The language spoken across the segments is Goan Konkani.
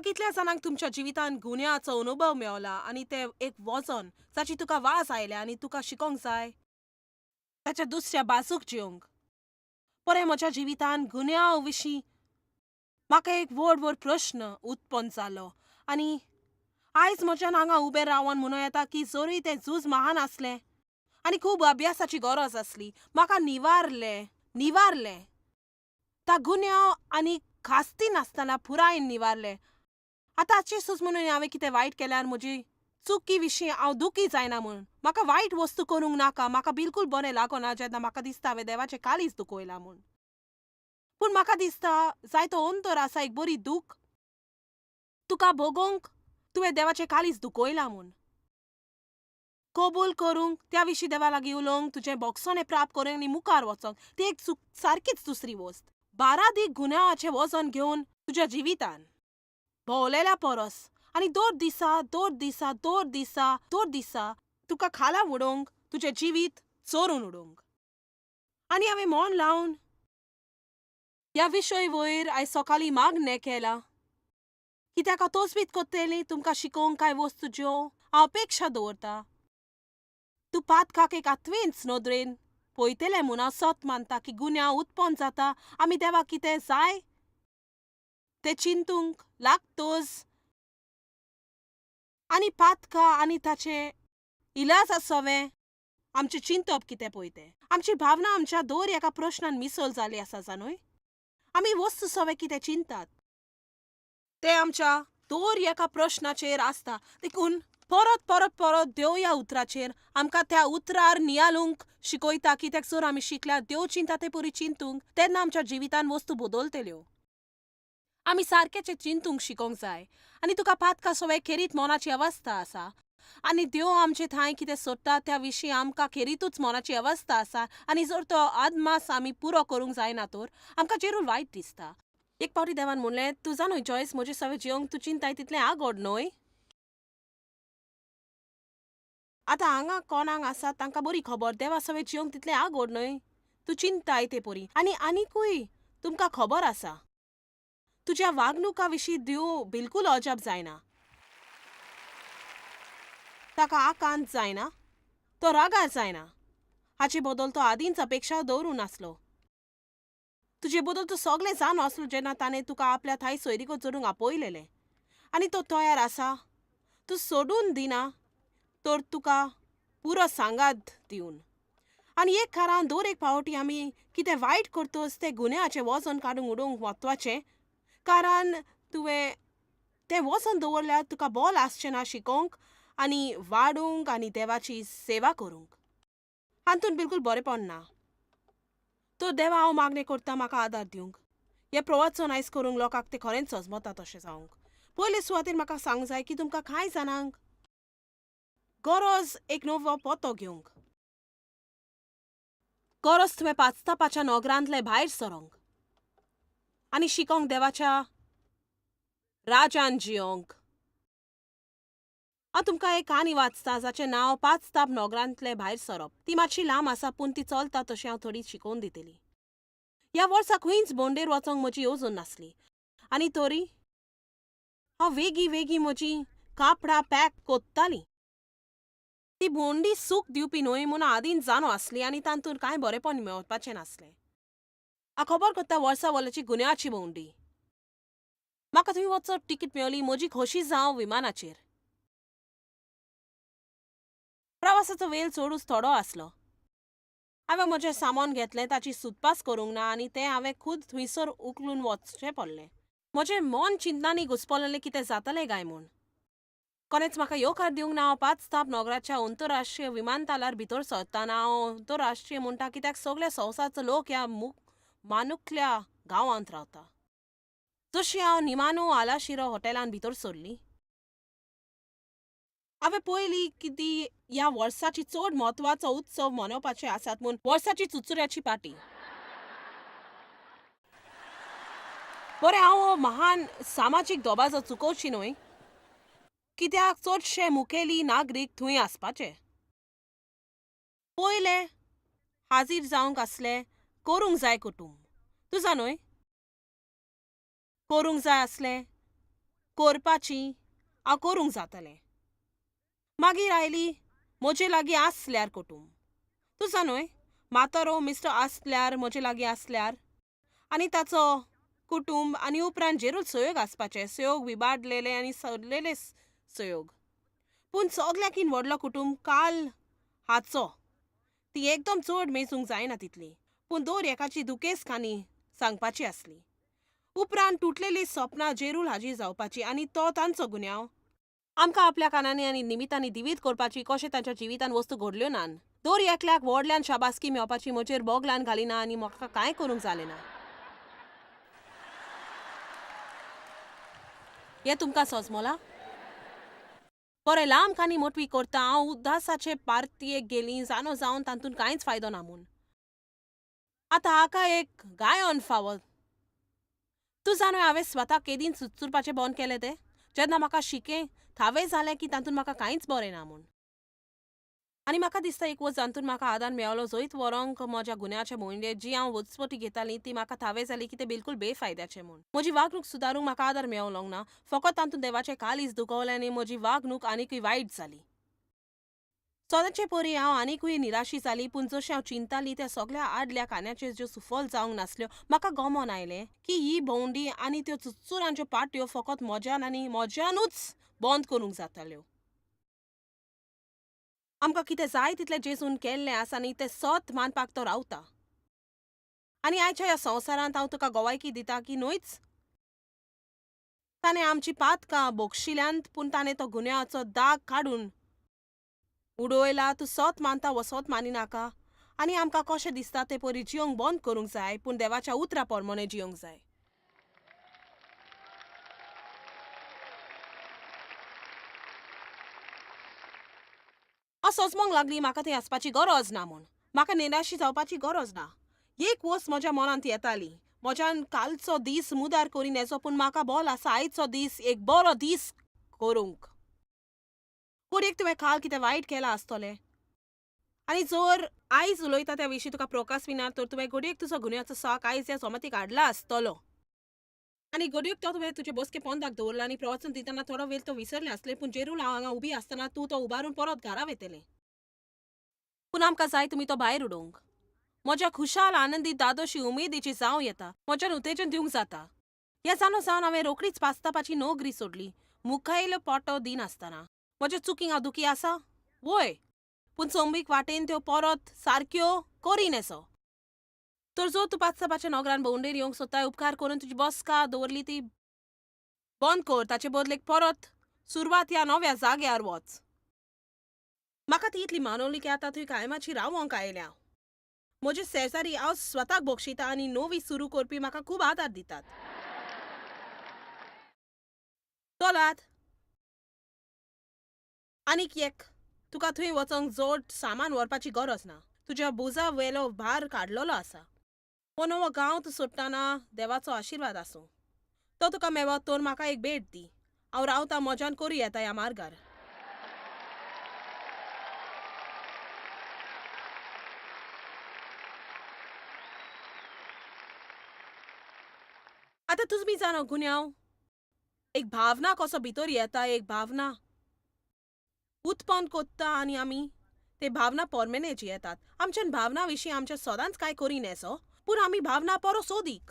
कितल्या जाणांक तुमच्या जिवितांत गुन्यांवाचो अनुभव मेवला आनी तें एक वजन जाची तुका वाज आयल्या आनी तुका शिकोंक जाय ताच्या दुसऱ्या बाजूक जेवंक. बरें, म्हज्या जिवितांत गुन्यांव विशीं म्हाका एक व्हड व्हड प्रश्न उत्पन्न जालो आनी आयज म्हज्यान हांगा उबें रावन म्हणूं येता की जरूय तें झूज महान आसलें आनी खूब अभ्यासाची गरज आसली, म्हाका निवारलें निवारलें ता गुन्यांव आनी खास्ती नासतना पुरायेन निवारलें. आतां हाची सूज म्हणून हांवें कितें वायट केल्यार म्हजी चुकी विशीं हांव दुखी जायना म्हूण. म्हाका वायट वस्तू करूंक नाका, म्हाका बिलकूल बरें लागना जेन्ना म्हाका दिसता हांवें देवाचें काळीज दुखयलां म्हूण. पूण म्हाका दिसता जायतो अंतर आसा एक बरी दूख तुका भोगोवंक तुवें देवाचें काळीज दुखयलां म्हूण. कबूल करूंक, त्या विशीं देवा लागीं उलोवंक, तुजें भोगसणें प्राप्त करूंक आनी मुखार वचोंक ती एक चूक सारकीच दुसरी वस्त. बारादीक गुन्यांवाचें वजन घेवन तुज्या जिवितान भोंवलेल्या परस आनी दर दिसा दर दिसा दर दिसा दर दिसा तुका खाला उडोवंक, तुजें जिवीत चोरून उडोवंक. आनी हांवें मन लावन ह्या विशय वयर आयज सकाळीं मागणें केलां कित्याक हांव तोचबीत करतली तुमकां शिकोवंक कांय वस्तू ज्यो हांव अपेक्षा दवरता. तूं पातकाक एक आत्वेंच नदरेन पळयतलें म्हूण हांव सत मानता की गुन्यांव उत्पन्न जाता आमी देवाक कितें जाय तें चिंतूंक लागतोच आनी पातका आनी ताचें इलाज आसोवें आमचें चिंतप कितें पळय तें. आमची भावना आमच्या दर एका प्रश्नान मिसल जाली आसा जाणूय. आमी वस्तू सवे कितें चिंतात तें आमच्या दर एका प्रश्नाचेर आसता. देखून परत परत परत देव ह्या उतराचेर आमकां त्या उतरार नियालूंक शिकयता कित्याक जर आमी शिकल्यार देव चिंता ते परी चिंतूंक तेन्ना आमच्या जिवितान वस्तू बदलतल्यो. आमी सारकेचें चिंतूंक शिकोंक जाय आनी तुका पातका सवे खेरीत मनाची अवस्था आसा आनी देव आमचे थांय कितें सोदता त्या विशीं आमकां खेरीतूच मनाची अवस्था आसा आनी जर तो आदमास आमी पुरो करूंक जायना तर आमकां जेरूल वायट दिसता. एक पावटी देवान म्हणलें, तूं जाणूय जॉयस, म्हजे सवे जिवंक तूं चिंताय तितलें आगोड न्हय. आतां हांगा कोणाक आसा तांकां बरी खबर, देवा सवे जिवंक तितलें आगोड न्हय तूं चिंताय ते परी. आनी आनिकूय तुमकां खबर आसा तुज्या वागणुका विशीं देव बिलकूल अजाप जायना, ताका आकांत जायना, तो रागार जायना. हाचे बदल तो आदींच अपेक्षा दवरून आसलो. तुजे बदल तो सगळें जाण आसलो जेन्ना ताणें तुका आपल्या थांय सोयरीको जोडूंक आपयलेलें आनी तो तयार आसा तूं सोडून दिना तर तुका पुरो सांगात दिवन. आनी एक कारण दर एक फावटी आमी कितें वायट करतच तें गुन्यांवाचें वजन काडूंक उडोवंक म्हत्वाचें, कारण तुवें तें वजन दवरल्यार तुका बोल आसचें ना शिकोवंक आनी वाडूंक आनी देवाची सेवा करूंक. हातूंत बिलकूल बरेंपण ना. तर देवा हांव मागणें करता म्हाका आदार दिवंक, हें प्रवचन आयज करूंक लोकांक तें खरेंच सजमता तशें जावंक. पयले सुवातेर म्हाका सांगूंक जाय की तुमकां कांय जाणांक गरज एक नवो पत्तो घेवंक, गरज तुवें पाचतापाच्या नगरांतले भायर सरोंक आनी शिकोंक देवाच्या राजान जियोंक. हांव तुमकां एक काणी वाचता जाचें नांव पाचताप नगरांतले भायर सरप. ती मातशी लांब आसा पूण ती चलता तशी हांव थोडी शिकोवन दितली. ह्या वर्सा खंयच भोंवडेर वचोंक म्हजी येवजण नासली आनी तरी हांव वेगीं वेगीं म्हजीं कापडां पॅक कोत्तालीं. ती भोंवडी सूख दिवपी न्हय म्हूण आदींच जाणो आसली आनी तातूंत कांय बरेंपण मेळपाचें नासलें. हांव खबर करता वर्सा वल्याची गुन्यांवाची भोंवडी. म्हाका थंय वचत तिकीट मेवली, म्हजी खोशी जावं विमानाचेर. प्रवासाचो वेळ चडूच थोडो आसलो. हांवें म्हजें सामान घेतलें, ताची सुतपास करूंक ना आनी तें हांवें खूद थंयसर उखलून वचचें पडलें. म्हजें मन चिंतनांनी घुसपलेलें कितें जातलें काय म्हूण. कोणेच म्हाका येवकार दिवंक ना. हांव पाचताप नगराच्या अंतरराष्ट्रीय विमानतळार भितर सरतना हांव अंतरराष्ट्रीय म्हणटा कित्याक सगळ्या संवसारचो लोक ह्या मानुकल्या गांवांत रावता. जशी हांव निमानो आलाशिरो हॉटेलांत भितर सरली, हांवें पळयली की ती ह्या वर्साची चड म्हत्वाचो उत्सव मनोवपाचे आसात म्हूण वर्साची चुचुऱ्याची पार्टी. बरें, हांव हो महान सामाजीक दबाजो चुकोवची न्हय कित्याक चडशे मुखेली नागरीक थंय आसपाचे. पयले हाजीर जावंक आसले करूंक जाय कुटूंब, तुजा न्हय करूंक जाय आसलें करपाची हांव करूंक जातलें. मागीर आयली म्हजे लागीं आसल्यार कुटूंब. तूं जाणूय म्हातारो मिस्टर आसल्यार म्हजे लागीं आसल्यार आनी ताचो कुटूंब आनी उपरांत जेरूल सहयोग आसपाचें, सहयोग विबाडलेले आनी सरलेले सहयोग. पूण सगल्याकीन व्हडलो कुटूंब काल हाचो ती एकदम चड मेजूंक जायना तितली, पूण दर एकाची दुखेस काणी सांगपाची आसली. उपरांत तुटलेली सपनां जेरूल हाजीर जावपाची आनी तो तांचो गुन्यांव. आमकां आपल्या कानांनी आनी निमितांनी दिवीत करपाची कशें तांच्या जिवितान वस्तू घडल्यो नान. दर एकल्याक व्हडल्यान शाबासकी मेळपाची म्हजेर बोगलान घालिना आनी म्हाका कांय करूंक जालें ना. हें तुमकां सोजमोलां? बरें लांब काणी मोटवी करता हांव उदासाचे पार्तयेक गेलीं जाणो जावन तातूंत कांयच फायदो ना म्हूण. आतां हाका एक गायन फावो. तूं जाणा हांवें स्वता केदीन सुचुरपाचें बंद केलें तें? जेन्ना म्हाका शिकें थावें जालें की तातूंत म्हाका कांयच बरें ना म्हूण. आनी म्हाका दिसता एक वस्त जातूंत म्हाका आदार मेळ्ळो जैत व्हरोंक म्हज्या गुन्याचे भोंवडेर जी हांव वचपटी घेताली ती म्हाका थावें जाली की तें बिलकूल बेफायद्याचें म्हूण. म्हजी वागणूक सुदारूंक म्हाका आदार मेळलोंक ना, फकत तातूंत देवाचें काळीज दुखवलें आनी म्हजी वागणूक आनीकूय वायट जाली. सदांचे परी हांव आनीकूय निराशी जाली, पूण जशें हांव चिंताली त्या सगळ्या आदल्या कानाचेर ज्यो सुफल जावंक नासल्यो म्हाका गमोन आयलें की ही भोंवडी आनी त्यो चुचुरांच्यो पाट्यो फकत म्हज्यान आनी म्हज्यानूच बंद करूंक जाताल्यो. आमकां कितें जाय तितलें जेजून केल्लें आसा आनी तें सत मानपाक तो रावता. आनी आयच्या ह्या संवसारांत हांव तुका गोवायकी दिता की न्हयच ताणें आमची पातकां बोगशिल्यांत, पूण ताणें तो गुन्यांवाचो दाग काडून उडयला. तूं सत मानता वो सत मानिनाका आनी आमकां कशें दिसता तें परी जियोंक बंद करूंक जाय, पूण देवाच्या उतरा प्रमाणे जियोंक जाय. हांव सोजमोंक लागली म्हाका थंय आसपाची गरज ना म्हूण, म्हाका निराशी जावपाची गरज ना. एक वस्त म्हज्या मनांत येताली, म्हज्यान कालचो दीस मुदार करीन येचो, पूण म्हाका बोल आसा आयचो दीस एक बरो दीस करूंक. पूण एक तुवें काल कितें वायट केलां आसतलें आनी जर आयज उलयता त्या विशीं तुका प्रकाश विना तर तुवें घडयेक तुजो गुन्यांवाचो साक आयज ह्या सोमातीक हाडला आसतलो. आनी घडयेक तो तुवें तुजे बसके पोंदाक दवरला आनी प्रवचन दितना थोडो वेळ तो विसरलें आसलें, पूण जेरूल हांव हांगा उबी आसतना तूं तो उबारून परत घरा वेतलें. पूण आमकां जाय तुमी तो भायर उडोवंक. म्हज्या खुशाल आनंदी दादोशी उमेदीची जावं येता, म्हज्यान उत्तेजन दिवंक जाता. ह्या जाणो जावन हांवें रोखडीच पास्तापाची नोकरी सोडली, मुखायलो पोटो दिनासतना. म्हज्या चुकींक हांव दुखी आसा वय, पूण चोंबीक वाटेन त्यो परत सारक्यो करीन येसो. तर जर तूं पांच नगरान भोंवडेर येवंक सोदताय, उपकार करून तुजी बसका दवरली ती बंद कर, ताचे बदलेक परत सुरवात ह्या नव्या जाग्यार वच. म्हाका ती इतली मानवली की आतां थंय कायमाची रावोंक आयल्या. म्हजे शेजारी हांव स्वताक बक्षिता आनी नवी सुरू करपी म्हाका खूब आदार दितात. चलात आनीक एक, तुका थंय वचोंक जोड सामान व्हरपाची गरज ना. तुज्या बुजा वेलो भार काडलेलो आसा. हो नवो गांव तूं सोडटना देवाचो आशिर्वाद आसूं. तो तुका मेवत तर म्हाका एक भेट दी. हांव रावता म्हज्यान करूं येता ह्या मार्गार. आतां तुमी जाणो गुन्यांव एक भावना कसो भितर येता, एक भावना उत्पन्न कोत्ता आनी आमी ते भावना पोरमेने जियेतात. आमच्यान भावना विशीं आमच्या सदांच कांय करीन येसो, पूण आमी भावना परो सोदीक.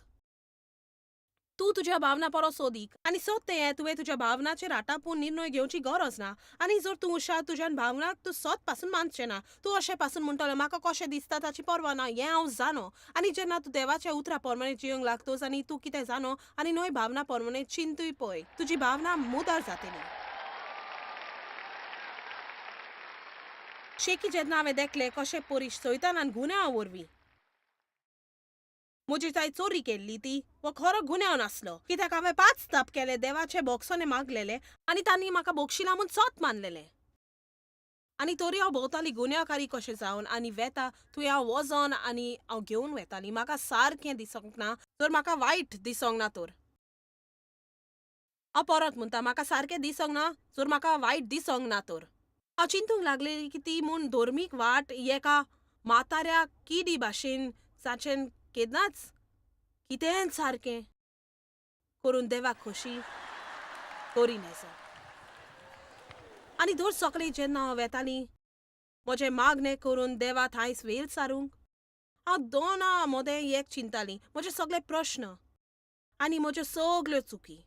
तूं तुज्या भावना परो सोदीक आनी सोद तें तुवें तुज्या भावनाचेर आटापून निर्णय घेवची गरज ना. आनी जर तूं हुशार तुज्यान भावनाक तूं सत पासून मानचें ना, तूं अशें पासून म्हणटलो म्हाका कशें दिसता ताची पर्वा ना, हें हांव जाणो. आनी जेन्ना तूं देवाच्या उतरा प्रमाणे जियोंक लागतोस आनी तूं कितें जाणो आनी न्हय भावना प्रमाणे चिंतूय पळय, तुजी भावना मुदार जातली. शेकी जेन्ना हांवें देखलें कशें परी सैतानान गुन्यांव वरवीं म्हजी ताई चोरी केल्ली ती हो खरो गुन्यांव नासलो, कित्याक हांवें पांच ताप केले, देवाचे बोक्सोने मागलेले आनी तांणी म्हाका बोगशिला म्हूण सत मानलेलें. आनी तरी हांव भोंवताली गुन्यांवकारी कशें जावन आनी वेता थंय हांव वचोन आनी हांव घेवन वेताली. म्हाका सारकें दिसोंक ना तर म्हाका वायट दिसोंक ना तर हांव परत म्हणटा म्हाका सारकें दिसोंक ना जर म्हाका वायट दिसोंक ना तर. हांव चिंतूंक लागलें की ती म्हूण धर्मीक वाट एका म्हाताऱ्या किडी भाशेन जाचेन केन्नाच कितेंच सारकें करून देवाक खोशी. करी नेजो. आनी दर सकाळीं जेन्ना हांव वेतालीं म्हजें मागणें करून देवा थांयस वेल सारूंक, हांव दोना मोदें एक चिंतालीं, म्हजे सगळे प्रश्न आनी म्हज्यो सगल्यो चुकी.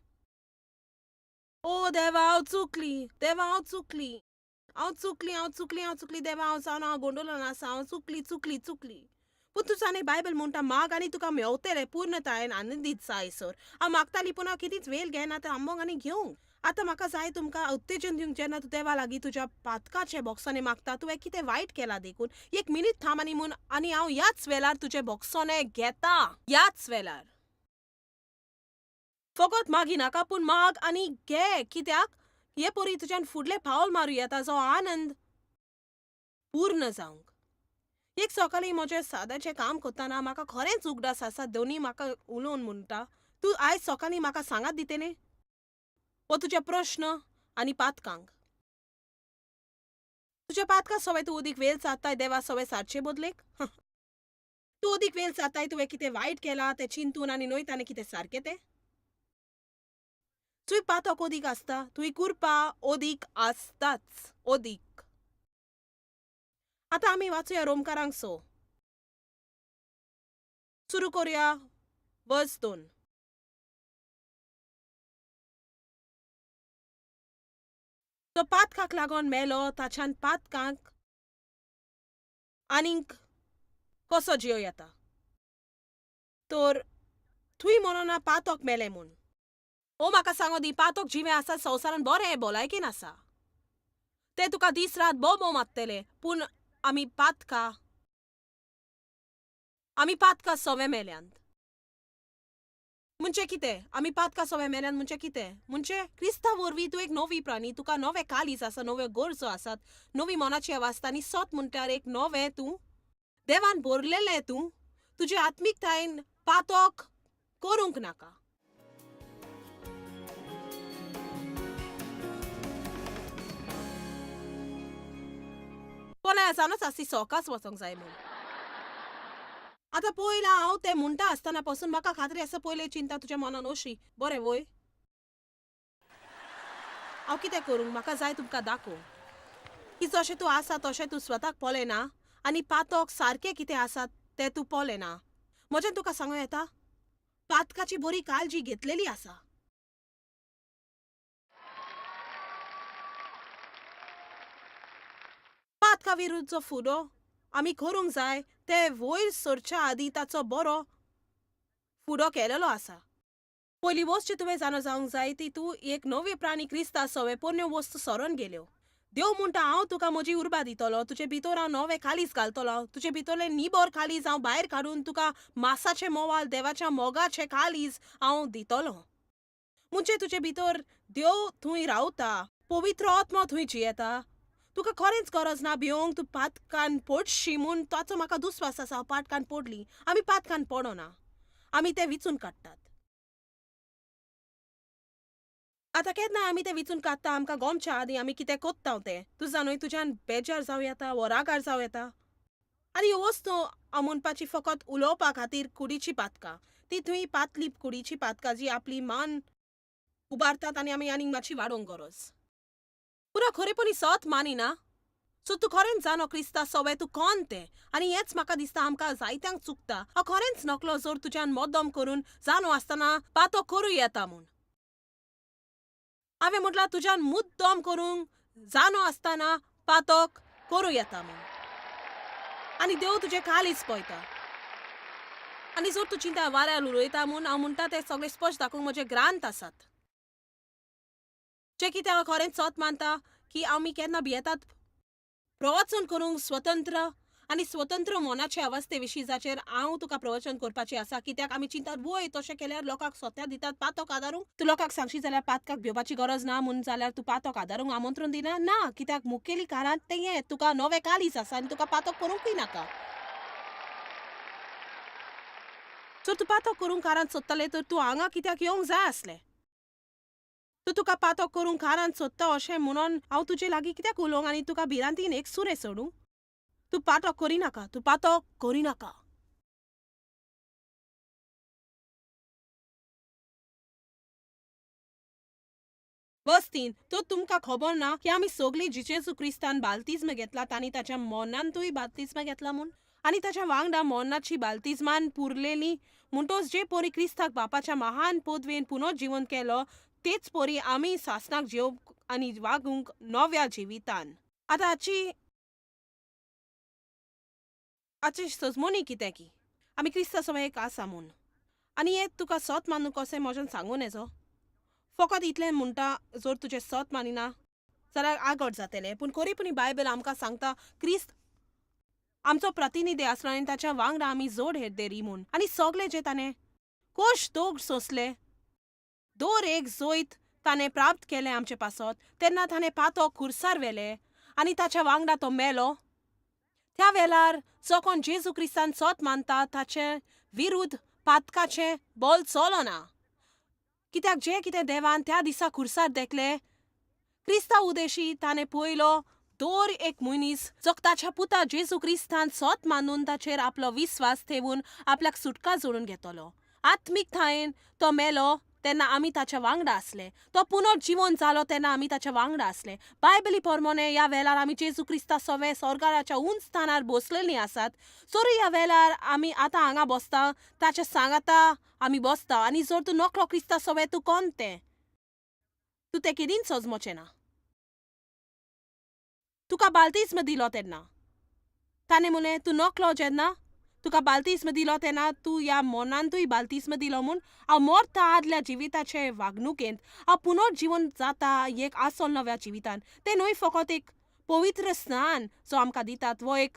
ओ देवा, हांव चुकली, देवा हांव चुकली, हांव चुकली, हांव चुकली, हांव चुकली, देवा हांव जावन हांव गोंडोलन आसा, हांव चुकली, चुकली, चुकली. पूण तूं जाणा बायबल म्हणटा माग आनी तुका मेवतलें पूर्णतायेन आनंदीत जायसर. हांव मागताली पूण हांव कितेंच वेल घेना तें आंबोंक आनी घेवंक. आतां म्हाका जाय तुमकां उत्तेजन दिवंक जेन्ना तूं देवा लागीं तुज्या पातकाचे बोक्सांनी मागता, तुवें कितें वायट केलां देखून एक मिनीट थांब आनी म्हूण आनी हांव ह्याच वेळार तुजे बोक्सोने घेता, ह्याच वेळार. फकत मागी नाका पूण माग आनी घे, कित्याक हे परी तुज्यान फुडलें पावल मारूं येता जो आनंद पूर्ण जावंक. एक सकाळीं म्हजें सादाचें काम करतना म्हाका खरेंच उगडास आसा, दोनी म्हाका उलोवन म्हणटा, तूं आयज सकाळीं म्हाका सांगात दितलें हो तुजे प्रश्न आनी पातकांक. तुज्या पातकां सवय तूं अदीक वेल सादताय देवा सवय सारचे बदलेक. तूं अदीक वेल सादताय तुवें कितें वायट केलां तें चिंतून आनी न्हय ताणें कितें सारकें तें. तुवें पातक अदीक आसता, तुवें कुरपा अदीक आसताच अदीक. आतां आमी वाचुया रोमकारांक 6, सुरू करुया वर्स 2. तो पातकाक लागून मेलो, ताच्यान पातकांक आनीक कसो जियो येता. तर थंय म्हणना पातक मेलें म्हूण. ओ म्हाका सांगो दी, पातक जिवें आसा संवसारान बरें भलायकेन आसा, तें तुका दीस रात बोबो मारतलें, पूण आमी पातका, आमी पातका सवे मेल्यांत. म्हणजे कितें? आमी पातका सवे मेल्यान म्हणजे कितें? म्हणजे क्रिस्ता वरवीं तूं एक नवी प्राणी, तुका नवें कालीज आसा, नव्यो गरजो आसात, नवी मनाची अवस्था आनी सत म्हणल्यार एक नवें तूं देवान भरलेलें तूं, तुजे आत्मिकतायेन पातक करूंक नाका. कोणाय जाणच आसती सोकाच वचोंक जाय म्हूण. आतां पयला हांव तें म्हणटा आसतना पसून म्हाका खात्री आसा, पयले चिंता तुज्या मनान अशी, बरें वय हांव कितें करूंक, म्हाका जाय तुमकां दाखोवंक की जशें तूं आसा तशें तूं स्वताक पळयना आनी पातक सारकें कितें आसा तें तूं पळयना. म्हजें तुका सांगूं येता, पातकाची बरी काळजी घेतलेली आसा. पातका विरुद्ध जो फुडो आमी करूंक जाय ते वयर सरच्या आदीं ताचो बरो फुडो केलेलो आसा. पयली वस्तू तुवें जाणा जावंक जाय ती तूं एक नवी प्राणी क्रिस्ता सवे पोरण्यो वस्तू सरोन गेल्यो. देव म्हणटा हांव तुका म्हजी उर्बा दितलो, तुजे भितर हांव नवें कालीज घालतलो, तुजे भितरलें निबर कालीज हांव भायर काडून तुका मासाचें मोवाल देवाच्या मोगाचें कालीज हांव दितलो. म्हणजे तुजे भितर देव थंय रावता, पवित्र आत्मो थंय जियेता. तुका खरेंच गरज ना भिवंक, तूं पातकान पडशी म्हूण ताचो म्हाका दुस्वास आसा. हांव पातकान पडली, आमी पातकान पडना, आमी तें विचून काडटात. आतां केन्ना आमी तें विचून काडटा, आमकां गोमच्या आदीं आमी कितें कोत्ता तें तूं जाणूय, तुज्यान बेजार जावं येता वो रागार जावं येता. आनी ह्यो वस्तू हांव म्हणपाची फकत उलोवपा खातीर कुडीची पातकां, ती थंय पातली कुडीची पातकां जी आपली मान उबारतात आनी आमी आनीक मातशी वाडोवंक गरज. पुरा खरेपणी सत मानिना, सो तूं खरेंच जाणो क्रिस्ता सवे तूं कोण तें. आनी हेंच म्हाका दिसता आमकां जायत्यांक चुकता. हांव खरेंच नकलो जर तुज्यान मोद्दम करून जाणो आसतना पातो करूं येता म्हूण. हांवें म्हटल्यार तुज्यान मुद्दम करूंक जाणो आसतना पातक करूं येता म्हूण. आनी देव तुजें कालीज पळयता. आनी जर तूं चिंता वाऱ्यार उलयता म्हूण हांव म्हणटा तें सगळें स्पश्ट दाखोवंक म्हजे ग्रांत आसात. जें कितें हांव खरेंच सत मानता की आमी केन्ना भियेतात प्रवचन करूंक स्वतंत्र आनी स्वतंत्र मनाचे अवस्थे विशीं जाचेर हांव तुका प्रवचन करपाचें आसा. कित्याक आमी चिंतात वय तशें केल्यार लोकांक सोत्या दितात पातक आदारूंक. तूं लोकांक सांगशी जाल्यार पातकाक भिवपाची गरज ना म्हूण, जाल्यार तूं पातक आदारूंक आमंत्रण दिना ना, कित्याक मुखेली कारण तें हें, तुका नवें कालीज आसा आनी तुका पातक करूंकय नाका. जर तूं पातक करूंक कारण सोदतालें तर तूं हांगा कित्याक येवंक जाय आसलें? तूं तुका पातक करूंक कारण सोदता अशें म्हणून हांव तुजे लागीं कित्याक उलोवंक आनी तुका भिरांतीन एक सुरें सोडूं? तूं पातक करिनाका, तूं पातक करिनाका. वस्तीन तो तुमकां खबर ना की आमी सगळीं जेजू क्रिस्तान बालतिज्म घेतला आनी ताच्या मरणांतूय बालतिज्म घेतला म्हूण, आनी ताच्या वांगडा मरणाची बालतिज्मान पुरलेली. म्हणटोच जे पोरी क्रिस्ताक बापाच्या महान पदवेन पुनर्जिवन केलो तेच पोरी आमी सासणाक जेवंक आनी वागूंक नव्या जिवितान. आतां हाची हाची सजमणी कितें की आमी क्रिस्ता समें एक आसा म्हूण. आनी हें तुका सत मानूं कशें म्हज्यान सांगूं नजो. फकत इतलें म्हणटा, जर तुजें सत मानिना जाल्यार आगट जातलें. पूण खरेपणी बायबल आमकां सांगता क्रिस्त आमचो प्रतिनिधी आसलो आनी ताच्या वांगडा आमी जोड हेरदेरी म्हूण. आनी सगळे जे ताणें कोश दोग सोंसले, दर एक जैत ताणें प्राप्त केलें आमचे पासत, तेन्ना ताणें पातो खुर्सार व्हेलें आनी ताच्या वांगडा तो मेलो. त्या वेळार जो कोण जेजू क्रिस्तान सत मानता ताचे विरुद्ध पातकाचें बोल चलना. कित्याक जें कितें देवान त्या दिसा खुर्सार देखलें क्रिस्ता उदेशी ताणें पयलो दर एक मनीस जो ताच्या पुता जेजू क्रिस्तान सत मानून ताचेर आपलो विस्वास ठेवून आपल्याक सुटका जोडून घेतलो. आत्मीक थायेन तो मेलो तेन्ना आमी ताच्या वांगडा आसले. तो पुनर्जिवन जालो तेन्ना आमी ताच्या वांगडा आसले. बायबली प्रमाणे ह्या वेळार आमी जेजू क्रिस्ता सवें स्वर्गाच्या उंच स्थानार बसलेलीं आसात. जरूय ह्या वेळार आमी आतां हांगा बसता ताच्या सांगाता आमी बसता. आनी जर तूं नकलो क्रिस्ता सवें तूं कोण तें तूं तें केदींच सजमचें ना. तुका बालतिज्म दिलो तेन्ना ताणें म्हणलें तूं नकलो जेन्ना तुका बालतिज्म दिलो तेन्ना तूं ह्या मनांतूय बालतिज्म दिलो म्हूण. हांव मरता आदल्या जिविताचे वागणुकेंत, हांव पुनर्जिवन जाता एक आसल नव्या जिवितान. तें न्हय फकत एक पवित्र स्नान जो आमकां दितात वो एक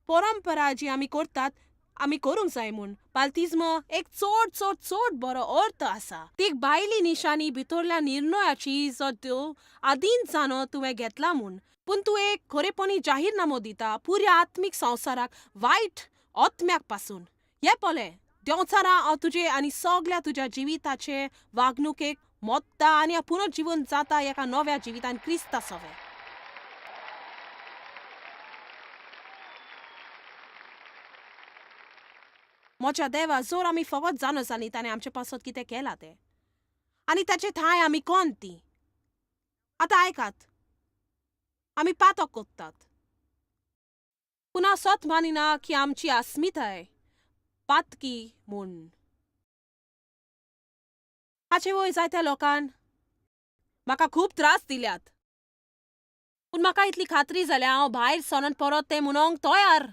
परंपरा जी आमी करतात आमी करूंक जाय म्हूण. बालतिज्म एक चड चड चड बरो अर्थ आसा. ती एक भायली निशाणी भितरल्या निर्णयाची जो देव आदींच जाणो तुवें घेतला म्हूण. पूण तूं एक खरेपणी जाहीरनामो दिता पुऱ्या आत्मीक संवसाराक वायट आत्म्याक पासून. हें पळय देंवचारा हांव तुजे आनी सगल्या तुज्या जिविताचे वागणुकेक मोत्ता आनी हांव पुनर्जिवन जाता एका नव्या जिवितान क्रिस्ता सवें. म्हज्या देवा, जर आमी फकत जाणो जालीं ताणें आमचे पासत कितें केलां तें आनी ताचे ठांय आमी कोण तीं. आतां आयकात, आमी पातक कोत्तात पूण हांव सत मानिना की आमची अस्मिताय पातकी म्हूण. हाचे वयर जायत्या लोकान म्हाका खूब त्रास दिल्यात, पूण म्हाका इतली खात्री जाल्या हांव भायर सरोन परत तें म्हणोंक तयार.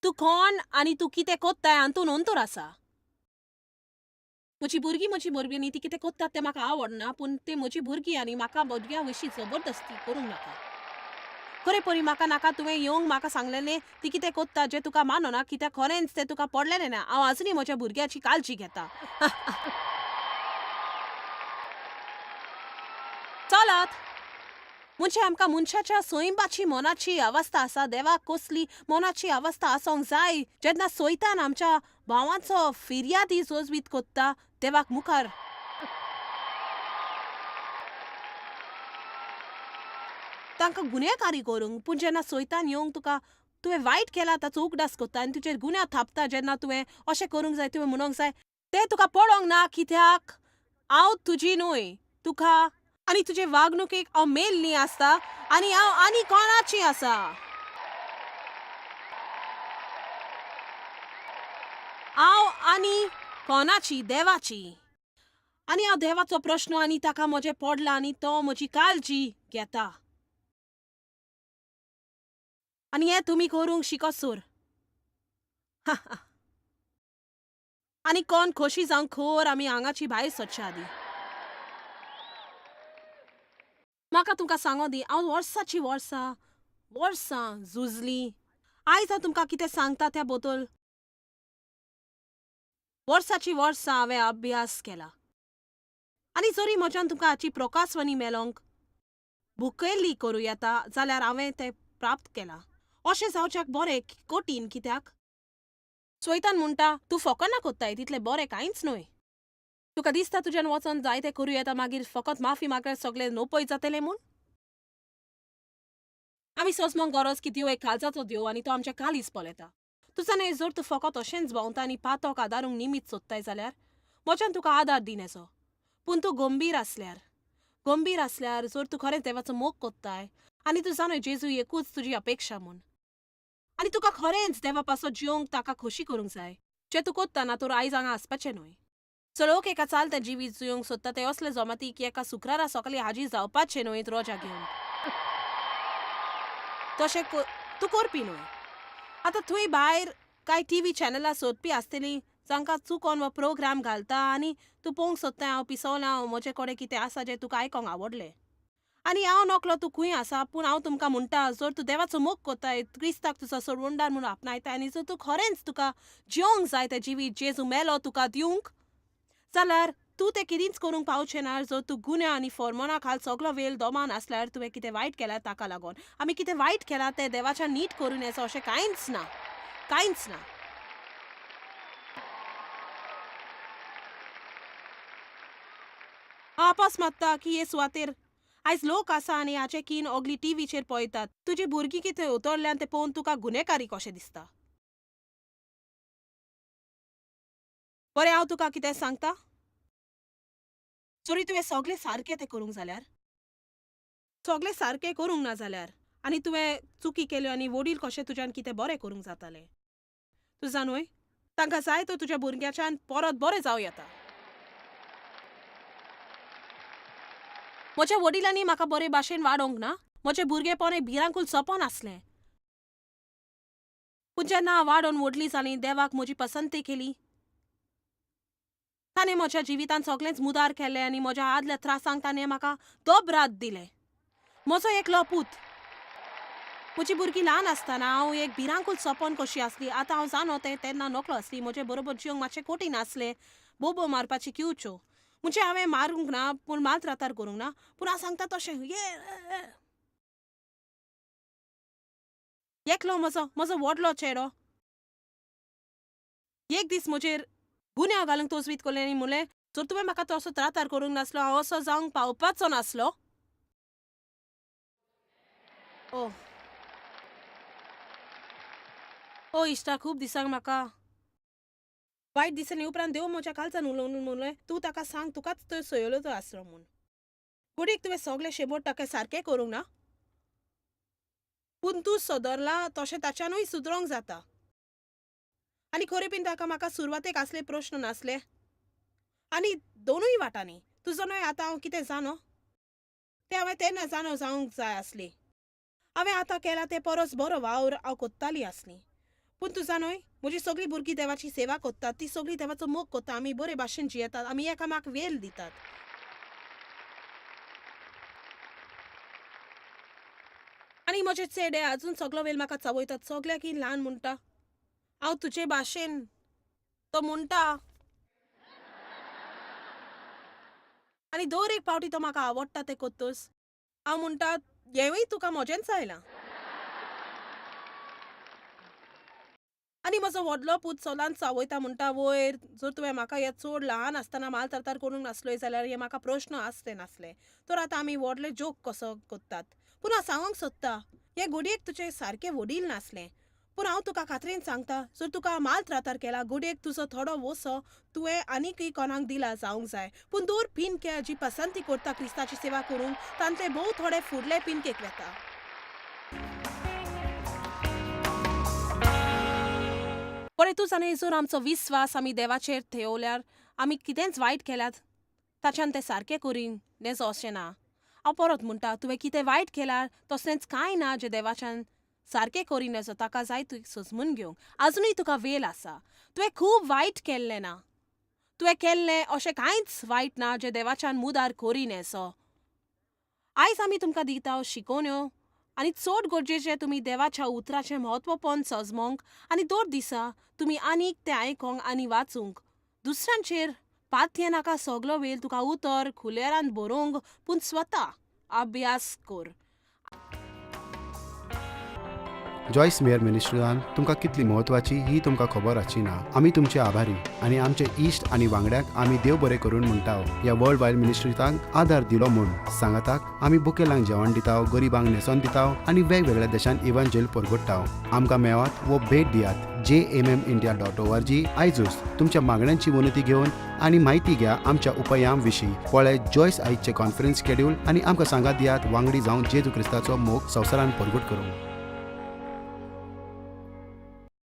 तूं कोण आनी तूं कितें कोत्ताय हातूंत अंतर आसा. म्हजी भुरगीं म्हजी भुरगीं ती कितें कोत्तात तें म्हाका आवडना, पूण ती म्हजी भुरगीं आनी म्हाका भुरग्यां विशीं जबरदस्ती करूंक नाका. खरेपणी म्हाका नाका तुवें येवंक म्हाका सांगलेलें ती कितें कोत्ता जें तुका मानना, कित्याक खरेंच तें तुका पडलेलें ना. हांव आजुनूय म्हज्या भुरग्याची काळजी घेता. चलात, म्हणजे आमकां मनशाच्या सैंबाची मनाची अवस्था आसा. देवाक कसली मनाची अवस्था आसूंक जाय जेन्ना सैतान आमच्या भावांचो फिर्यादी जोजवीत कोत्ता देवाक मुखार. तांकां गुन्यांवकारी करूंक. पूण जेन्ना सैतान येवंक तुका तुवें वायट केलां ताचो उगडास कोत्ता आनी तुजेर गुन्यांव थापता जेन्ना तुवें अशें करूंक जाय, तुवें म्हणूंक जाय तें तुका पडोंक ना कित्याक हांव तुजी न्हय तुका आनी तुजे वागणुकेक हांव मेल्ली आसता आनी हांव आनी कोणाची आसा. हांव आनी कोणाची, देवाची. आनी हांव देवाचो प्रश्न आनी ताका म्हजें पडलां आनी तो म्हजी काळजी घेता. आनी हें तुमी करूंक शिकसर. आनी कोण खोशी जावंक खोर आमी हांगाची भायर सरच्या आदीं. म्हाका तुमकां सांगो दी, हांव वर्साची वर्सां वर्सां झुजलीं. आयज हांव तुमकां कितें सांगता त्या बद्दल वर्साची वर्सां हांवें अभ्यास केला. आनी जरी म्हज्यान तुमकां हाची प्रकाशवाणी मेलोंक भुकयल्ली करूं येता जाल्यार हांवें तें प्राप्त केलां. अशें जावच्याक बरें कठीण कित्याक स्वैतान म्हणटा तूं फकाणां कोत्ताय तितलें बरें कांयच न्हय. तुका दिसता तुज्यान वचोन जाय तें करूं येता, मागीर फकत माफी मागल्यार सगळें नपय जातलें म्हूण. आमी सोजमोंक गरज की देव एक काळजाचो देव आनी तो आमच्या कालीज पळयता. तूं जाणाय जर तूं फकत अशेंच भोंवता आनी पातोक आदारूंक निमीत सोदताय जाल्यार म्हज्यान तुका आदार दिन येचो. पूण तूं गंभीर आसल्यार, गंभीर आसल्यार जर तूं खरेंच देवाचो मोग कोत्ताय आनी तूं जाणय जेजू एकूच तुजी अपेक्षा म्हूण आनी तुका खरेंच देवा पासत जिवंक ताका खोशी करूंक जाय जें तूं कोत्ता ना तर आयज हांगा आसपाचें न्हय. चड लोक एका चालतें जिवीत जिवंक सोदता ते असले जमाती की एका शुक्रारा सकाळीं हाजीर जावपाचें न्हय रोजा घेवन. तशें तूं करपी न्हय. आतां थंय भायर कांय टी व्ही चॅनलां सोदपी आसतलीं जांकां चुकोन हो प्रोग्राम घालता आनी तूं पळोवंक सोदता हांव पिसवलां म्हजे कडेन कितें आसा जें तुका आयकोंक आवडलें. आनी हांव नकळो तूं खंय आसा पूण हांव तुमकां म्हणटा जर तूं देवाचो मोग कोत्ताय क्रिस्ताक तुजो सोडवणदार म्हूण आपणायताय आनी जर तूं खरेंच तुका जिवंक जाय तें जिवीत जेजू मेलो तुका दिवंक जाल्यार तूं तें कितेंच करूंक पावचें ना जर तूं गुन्या आनी फॉर्मोना खाल सगलो वेळ दोमान आसल्यार तुवें कितें वायट केल्यार ताका लागून आमी कितें वायट केलां तें देवाच्यान नीट करून येचो अशें कांयच ना, कांयच ना. हांव आपस मात्ता की हे सुवातेर आयज लोक आसा आनी हाचें कीन ओगली टी व्हीचेर पळयतात. तुजी भुरगीं कितें उतरल्यान तें पळोवन तुका गुन्हेकारी कशें दिसता. बरें हांव तुका कितें सांगता, जरी तुवें सगलें सारकें तें करूंक जाल्यार, सगलें सारकें करूंक ना जाल्यार आनी तुवें चुकी केल्यो आनी वडील कशें तुज्यान कितें बरें करूंक जातालें. तूं जाणूय तांकां जाय तर तुज्या भुरग्याच्यान परत बरें जावं येता. म्हज्या वडिलांनी म्हाका बरे भाशेन वाडोवंक ना. म्हजें भुरगेपण एक भिरांकूळ सपन आसलें. पूण जेन्ना हांव वाडोवन व्हडली जालीं देवाक म्हजी पसंती केली. ताणें म्हज्या जिवितांत सगळेंच मुदार केलें आनी म्हज्या आदल्या त्रासांक ताणें म्हाका दोबराद दिलें. म्हजो एकलो पूत. म्हजी भुरगीं ल्हान आसतना हांव एक भिरांकूळ सपन कशी आसली. आतां हांव जाणो तें तेन्ना नकळो आसली. म्हजे बरोबर जिवंक मातशें कठीण आसलें. बोबो मारपाची किवच्यो. म्हणजे हांवें मारूंक ना पूण मालत्रातार करूंक ना पूण हांव सांगता तशें ये एकलो म्हजो म्हजो व्हडलो चेडो एक दीस म्हजेर गुन्यांव घालूंक तजवीज केली आनी म्हणलें जर तुवें म्हाका तसो त्रातार करूंक नासलो हांव असो जावंक पावपाचो नासलो. ओ ओ इश्टा खूब दिसांक म्हाका वायट दिसांनी उपरांत देव म्हज्या कालच्यान उलोवन म्हणलें तूं ताका सांग तुकाच तो सोयलो तो आसलो म्हूण. घडयेक तुवें सगलें शेंबोट ताका सारकें करूंक ना पूण तूं सदरला तशें ताच्यानूय सुदरोंक जाता. आनी खरें बीन ताका म्हाका सुरवातेक आसले प्रश्न नासले आनी दोनूय वाटांनी तुजो न्हय आतां हांव कितें जाणो तें हांवें तेन्ना जाणो जावंक जाय आसली. हांवें आतां केलां तें परस बरो वावर हांव कोत्ताली आसली. पूण तूं जाणोय म्हजी सगळीं भुरगीं देवाची सेवा कोत्तात ती सगळीं देवाचो मोग कोत्ता आमी बरे भाशेन जियेतात आमी एकामेकाक वेळ दितात. आनी म्हजे चेडे अजून सगलो वेळ म्हाका चावयतात सगळ्याक ल्हान म्हणटा हांव तुजे भाशेन तो म्हणटा. आनी दर एक पावटी तो म्हाका आवडटा तें कोत्तोस हांव म्हणटा हेंवूय तुका म्हजेंच आयलां. आनी म्हजो व्हडलो पूत सदांच चावयता म्हणटा वयर जर तुवें म्हाका हें चड ल्हान आसतना माल तरतार करूंक नासलोय जाल्यार हे म्हाका प्रश्न आसले नासले तर आतां आमी व्हडले जोक कसो कोत्तात. पूण हांव सांगूंक सोदता हें घडयेक तुजें सारकें वडील नासलें पूण हांव तुका खात्रीन सांगता जर तुका माल त्रातार केला घडयेक तुजो थोडो वसो तुवें आनीकय कोणाक दिला जावंक जाय. पूण दर पिनके जी पसंती करता क्रिस्ताची सेवा करूंक तांतले भोव थोडे फुडले पिनकेक वेता. बरें तूं जाणा जर आमचो विस्वास आमी देवाचेर थेवल्यार आमी कितेंच वायट केल्यात ताच्यान तें सारकें करीन नेजो अशें ना. हांव परत म्हणटा तुवें कितें वायट केल्यार तसलेंच कांय ना जें देवाच्यान सारकें करीन नेजो ताका जाय तूं सजमून घेवंक. आजुनूय तुका वेळ आसा. तुवें खूब वायट केल्लें ना. तुवें केल्लें अशें कांयच वायट ना जें देवाच्यान मुदार करीन येसो. आयज आमी तुमकां दिता शिकोवण्यो आनी चड गरजेचें तुमी देवाच्या उतराचें म्हत्वपण सजमोंक आनी दर दिसा तुमी आनीक तें आयकोंक आनी वाचूंक. दुसऱ्यांचेर पातये नाका सगलो वेळ तुका उतर खुलेरान बरोवंक पूण स्वता अभ्यास कर. जॉयस मेयर मिनिस्ट्रीजान तुमकां कितली म्हत्वाची ही तुमकां खबर आसची ना. आमी तुमचे आभारी आनी आमचे इश्ट आनी वांगड्यांक आमी देव बरें करून म्हणटा ह्या वर्ल्ड वायड मिनिस्ट्रीजांक आदार दिलो म्हूण. सांगाताक आमी बुकेलांक जेवण दिता, गरिबांक न्हेसोन दिता आनी वेगवेगळ्या देशांत इव्हांजेल परगट्टा. आमकां मेवात वो भेट दियात jmmindia.org आयजूच. तुमच्या मागण्यांची विनंती घेवन आनी म्हायती घ्या आमच्या उपायां विशीं. पळय जॉयस आयजचे कॉन्फरन्स शेड्यूल आनी आमकां सांगात दियात वांगडी जावन जेजू क्रिस्ताचो मोग संवसारान परगट करूंक.